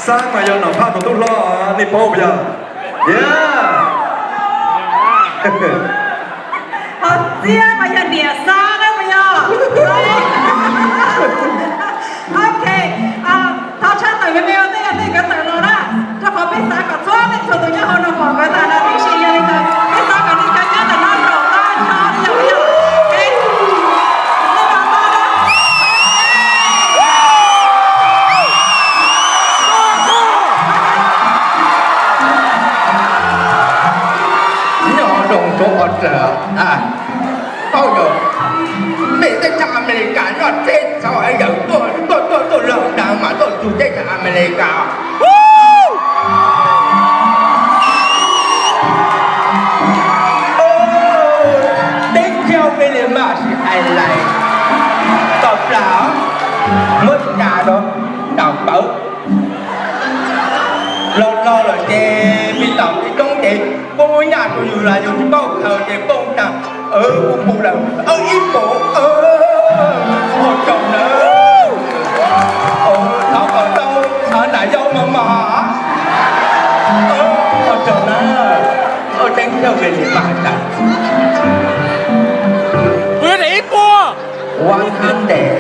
Xab mas yog nom phaj rau tub hlob, nej paub puas yog? Yeah. Hos Txiab mas yog niam Xab na puas yog? Ok, thov tshaj tawm me me ua ntej, ua ntej nkawd tawm los na, rau qhov peb xav kom txhua leej txhua tus nyob hauv no pom nkawd tag no tib si. Yog li ntawd peb xav kom nej cov nyob ntawm no zaum tag nrho li yog puas yog? Ok, nej los tau na. Nyob zoo rau ua dlawg, paub yog, peb teb chaws Amelikas nyob teb chaws es yawm tuaj tuaj tuaj tuaj lawm dag mas tuaj txug teb chaws Amelikas. Teb chaws Amelikas mas tsis hais lais, toj plag muab cas rau tau pawv. Los los lawm ces pib tau pib coob ces poob nyaj rau yus los yus tsis paub khaws ces poob tag, kuv pum lawm ib pum, ua tsaug nawb. Thov kom tau nam yau mos mos, ua tsaug nawb. Ua tseeb tiag, Amelikas tas, kuv yuav daim ib puas, one hundred.